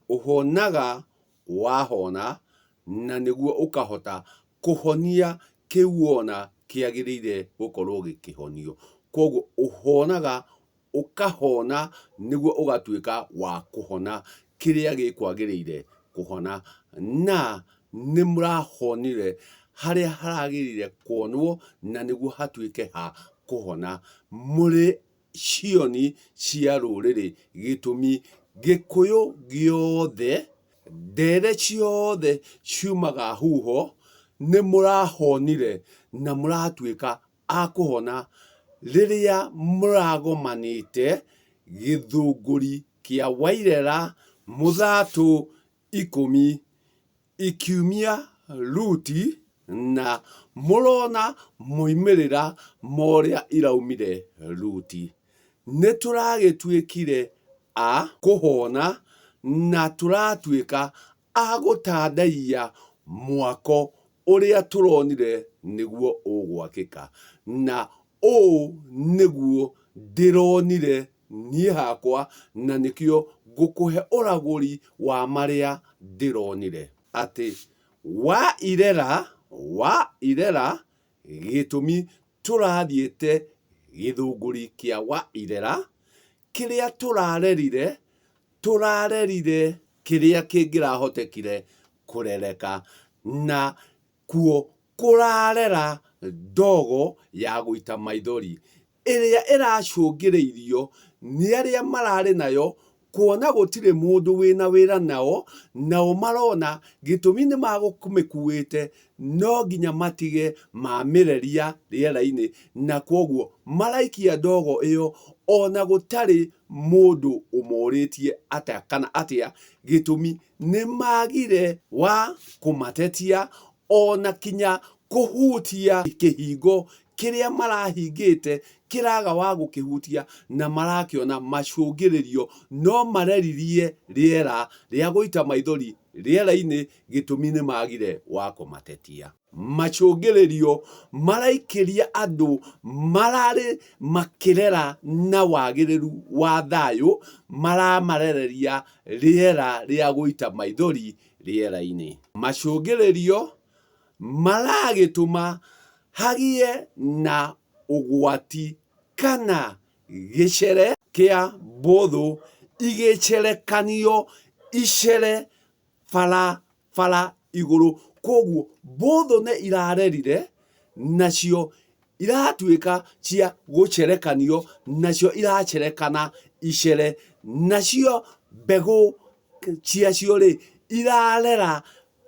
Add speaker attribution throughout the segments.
Speaker 1: Ũhonaga wahona na nĩguo ũkahota kũhonia kĩu wona kĩagĩrĩire gũkorwo gĩkĩhonio. Kwoguo ũhonaga ũkahona nĩguo ũgatuĩka wa kũhona kĩrĩa gĩkwagĩrĩire kũhona. Na nĩ mũrahonire harĩa haragĩrĩire kuonwo na nĩguo hatuĩke ha kũhona. Mũrĩ cioni cia rũrĩrĩ gĩtũmi Gĩkũyũ gĩothe, ndere ciothe ciumaga huho, nĩ mũrahonire na mũratuĩka a kũhona rĩrĩa mũragomanĩte gĩthũngũri kĩa Wairera Mũthatũ ikũmi ikiumia Luti na mũrona moimĩrĩra ma ũrĩa iraumire Luti. Nĩtũragĩtuĩkire a kũhona na tũratuĩka a gũtandaiya mwako ũrĩa tũronire nĩguo ũgwakĩka. Na ũũ nĩguo ndĩronire niĩ hakwa, na nĩkĩo ngũkũhe ũragũri wa marĩa ndĩronire. Atĩ wa irera, wa irera, gĩtũmi tũrathiĩte gĩthũngũri kĩa wa irera, kĩrĩa tũrarerire, tũrarerire kĩrĩa kĩngĩrahotekire kũrereka, na kuo kũrarera ndogo ya gũita maithori ĩrĩa ĩracũngĩrĩirio nĩ arĩa mararĩ nayo kuona gũtirĩ mũndũ wĩna wĩra nao, nao marona gĩtũmi nĩ magũmĩkuĩte no nginya matige mamĩreria rĩera-inĩ na kwoguo maraikia ndogo ĩyo ona gũtarĩ mũndũ ũmorĩtie atĩa kana atĩa, gĩtũmi nĩ magire wa kũmatetia ona kinya kũhutia kĩhingo kĩrĩa marahingĩte kĩraga wa gũkĩhutia na marakĩona macũngĩrĩrio no mareririe rĩera rĩa gũita maithori rĩera-inĩ gĩtũmi nĩ magire wa kũmatetia. Macũngĩrĩrio maraikĩria andũ mararĩ makĩrera na wagĩrĩru wa thayũ maramarereria rĩera rĩa gũita maithori rĩera-inĩ. Macũngĩrĩrio maragĩtũma hagĩe na ũgwati kana gĩcere kĩa mbũthũ igĩcerekanio icere bara bara igũrũ. Kwoguo mbũthũ nĩ irarerire nacio iratuĩka cia gũcerekanio, nacio iracerekana icere, nacio mbegũ ciacio rĩ, irarera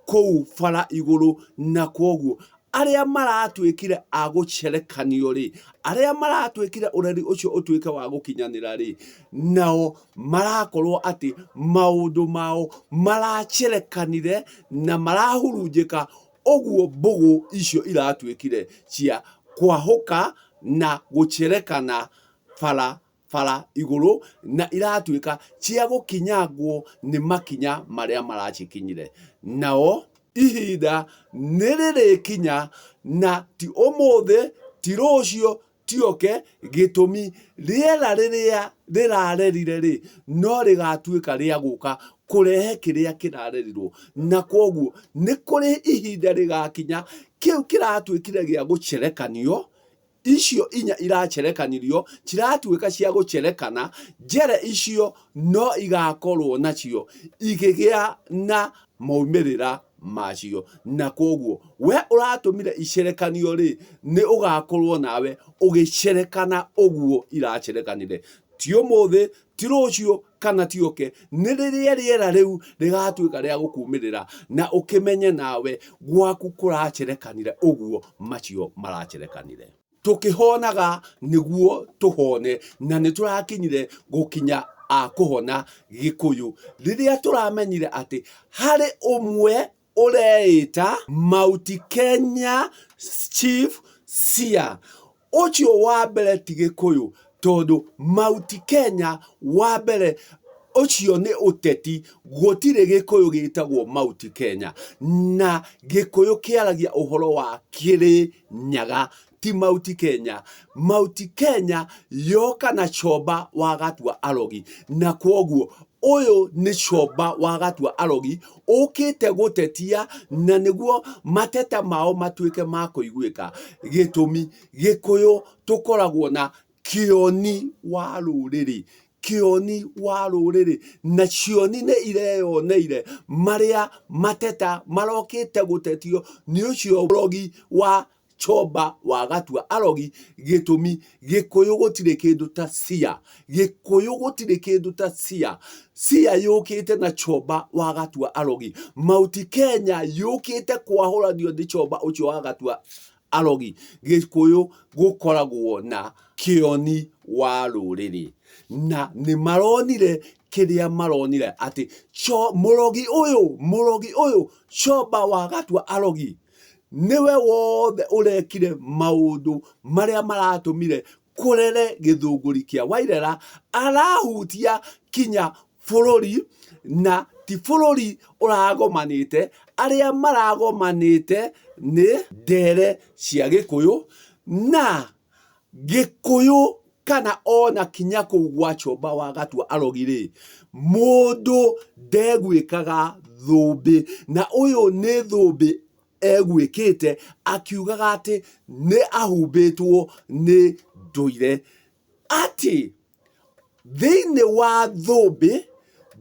Speaker 1: kũu bara igũrũ, na kwoguo arĩa maratuĩkire a gũcerekanio rĩ, arĩa maratuĩkire ũreri ũcio ũtuĩke wa gũkinyanĩra rĩ, nao marakorwo atĩ maũndũ mao maracerekanire na marahurunjĩka, ũguo mbũgũ icio iratuĩkire cia kwahũka na gũcerekana bara bara igũrũ na iratuĩka cia gũkinyangwo nĩ makinya marĩa maracikinyire. Nao ihinda nĩ rĩrĩkinya na ti ũmũthĩ, ti rũciũ, ti oke, gĩtũmi rĩera rĩrĩa rĩrarerire rĩ, no rĩgatuĩka rĩa gũka kũrehe kĩrĩa kĩrarerirwo. Na kwoguo nĩ kũrĩ ihinda rĩgakinya kĩu kĩratuĩkire gĩa gũcerekanio icio inya iracerekanirio ciratuĩka cia gũcerekana, njere icio no igakorwo nacio ikĩgĩa na maumĩrĩra macio, na kwoguo we ũratũmire icerekanio rĩ, nĩ ũgakorwo nawe ũgĩcerekana ũguo iracerekanire, ti ũmũthĩ, ti rũciũ kana ti oke, nĩ rĩrĩa rĩera rĩu rĩgatuĩka rĩa gũkumĩrĩra na ũkĩmenye nawe gwaku kũracerekanire ũguo macio maracerekanire. Tũkĩhonaga nĩguo tũhone na nĩ tũrakinyire gũkinya a kũhona Gĩkũyũ rĩrĩa tũramenyire atĩ harĩ ũmwe ũreĩta Mount Kenya Chief Seer. Ũcio wa mbere ti Gĩkũyũ tondũ Mount Kenya wa mbere ũcio nĩ ũteti, gũtirĩ Gĩkũyũ gĩtagwo Mount Kenya, na Gĩkũyũ kĩaragia ũhoro wa Kĩrĩnyaga. ti Mount Kenya. Mount Kenya yoka na Chomba wa Gatua Arogi, na kwoguo ũyũ nĩ Chomba wa Gatua Arogi ũkĩte gũtetia na nĩguo mateta mao matuĩke ma kũiguĩka. Gĩtũmi, Gĩkũyũ tũkoragwo na kĩoni wa rũrĩrĩ, kĩoni wa rũrĩrĩ, na cioni nĩ ireyoneire marĩa mateta marokĩte gũtetio nĩ ũcio ũrogi wa Chomba wa Gatua Arogi. Gĩtũmi, Gĩkũyũ gũtirĩ kĩndũ ta cia, Gĩkũyũ gũtirĩ kĩndũ ta cia. Cia yũkĩte na Chomba wa Gatua Arogi. Mount Kenya yũkĩte kwahũranio nĩ Chomba ũcio wa Gatua Arogi. Gĩkũyũ gũkoragwo na kĩoni wa rũrĩrĩ, na nĩ maronire kĩrĩa maronire atĩ mũrogi ũyũ, mũrogi ũyũ Chomba wa Gatua Arogi nĩwe wothe ũrekire maũndũ marĩa maratũmire kũrere gĩthũngũri kĩa Wairera, arahutia kinya bũrũri, na ti bũrũri ũragomanĩte, arĩa maragomanĩte nĩ ndere cia Gĩkũyũ, na Gĩkũyũ kana ona kinya kũu gwa Chomba wa Gatua Arogi rĩ, mũndũ ndeguĩkaga thũmbĩ, na ũyũ nĩ thũmbĩ eguĩkĩte akiugaga atĩ nĩ ahumbĩtwo nĩ ndũire, atĩ Thĩinĩ wa thũmbĩ,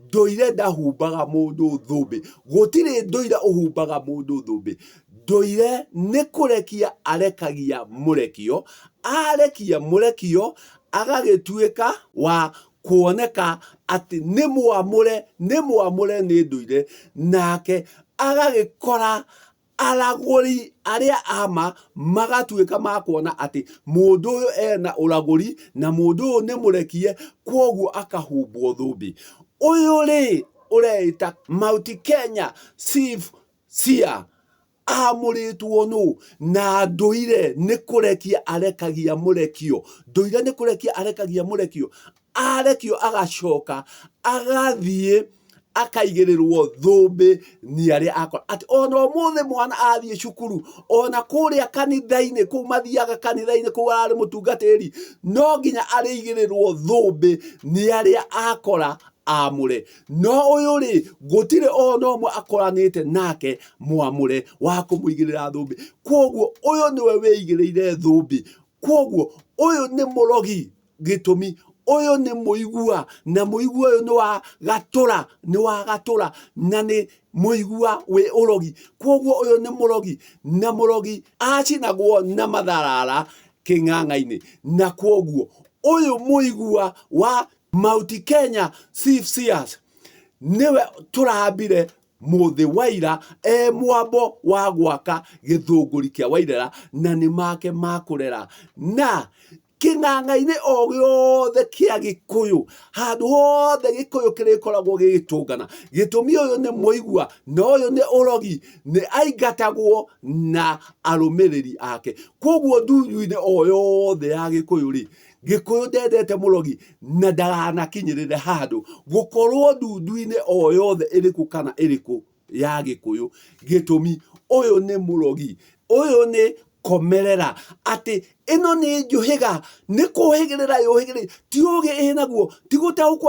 Speaker 1: ndũire ndahumbaga mũndũ thũmbĩ. Gũtirĩ ndũire ũhumbaga mũndũ thũmbĩ. Ndũire nĩ kũrekia arekagia mũrekio, arekia mũrekio agagĩtuĩka wa kuoneka atĩ nĩ mwamũre, nĩ mwamũre nĩ ndũire, nake agagĩkora Aragũri arĩa a ma magatuĩka ma kuona atĩ mũndũ ũyũ ena ũragũri na mũndũ ũyũ nĩ mũrekie, kwoguo akahumbwo thũmbĩ. Ũyũ rĩ ũreĩta Mount Kenya Chief Seer amũrĩtwo nũ? Na ndũire nĩ kũrekia arekagia mũrekio, ndũire nĩ kũrekia arekagia mũrekio. Arekio agacoka agathiĩ akaigĩrĩrwo thũmbĩ nĩ arĩa akora atĩ ona ũmũthĩ mwana athiĩ cukuru ona kũrĩa kanitha-inĩ kũu mathiaga kanitha-inĩ kũu ararĩ mũtungatĩri no nginya arĩigĩrĩrwo thũmbĩ nĩ arĩa akora amũre. No ũyũ rĩ, gũtirĩ ona ũmwe akoranĩte nake mwamũre wa kũmũigĩrĩra thũmbĩ. Kwoguo ũyũ nĩwe wĩigĩrĩire thũmbĩ. Kwoguo ũyũ nĩ mũrogi. Gĩtũmi, ũyũ nĩ mũigua, na mũigua ũyũ nĩ wa gatũra, nĩ wa gatũra, na nĩ mũigua wĩ ũrogi. Kwoguo ũyũ nĩ mũrogi, na mũrogi acinagwo na matharara kĩng'ang'a-inĩ. Na kwoguo ũyũ mũigua wa Mount Kenya Chief Seers nĩwe tũrambire mũthĩ wa ira e mwambo wa gwaka gĩthũngũri kĩa Wairera, na nĩ make ma kũrera. Na kĩng'ang'a-inĩ o gĩothe kĩa Gĩkũyũ, handũ hothe Gĩkũyũ kĩrĩkoragwo gĩgĩtũngana, gĩtũmi ũyũ nĩ mũigua na ũyũ nĩ ũrogi, nĩ aingatagwo na arũmĩrĩri ake. Kwoguo ndundu-inĩ o yothe ya Gĩkũyũ rĩ, Gĩkũyũ ndendete mũrogi na ndaganakinyĩrĩre handũ gũkorwo ndundu-inĩ o yothe ĩrĩkũ kana ĩrĩkũ ya Gĩkũyũ. Gĩtũmi, ũyũ nĩ mũrogi, ũyũ nĩ komerera, atĩ ĩno nĩ njũhĩga, nĩ kũhĩgĩrĩra yũhĩgĩrĩire, ti ũgĩ ĩnaguo, ti gũtaũkwo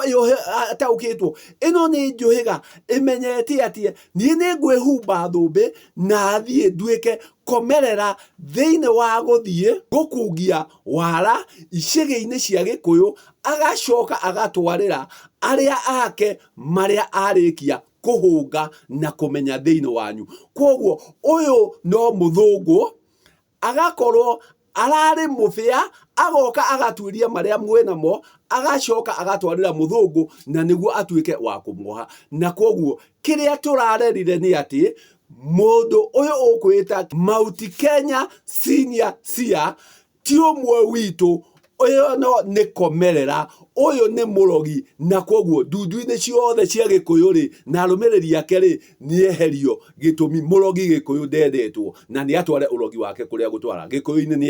Speaker 1: ĩtaũkĩtwo, ĩno nĩ njũhĩga ĩmenyete atĩ niĩ nĩ ngwĩhumba thũmbĩ na thiĩ nduĩke komerera thĩinĩ wa gũthiĩ gũkungia wara icĩgĩ-inĩ cia Gĩkũyũ, agacoka agatwarĩra arĩa ake marĩa arĩkia kũhũnga na kũmenya thĩinĩ wanyu. Kwoguo ũyũ no mũthũngũ agakorwo ararĩ mũbĩa, agoka agatuĩria marĩa mwĩnamo, agacoka agatwarĩra mũthũngũ na nĩguo atuĩke wa kũmuoha. Na kwoguo kĩrĩa tũrarerire nĩ atĩ mũndũ ũyũ ũkwĩta Mount Kenya Senior Seer ti ũmwe witũ, ũyũ no nĩ komerera, ũyũ nĩ mũrogi, na kwoguo ndundu-inĩ ciothe cia Gĩkũyũ rĩ, na arũmĩrĩri ake rĩ, nĩ eherio. Gĩtũmi mũrogi Gĩkũyũ ndendetwo, na nĩ atware ũrogi wake kũrĩa gũtwara. Gĩkũyũ-inĩ nĩ.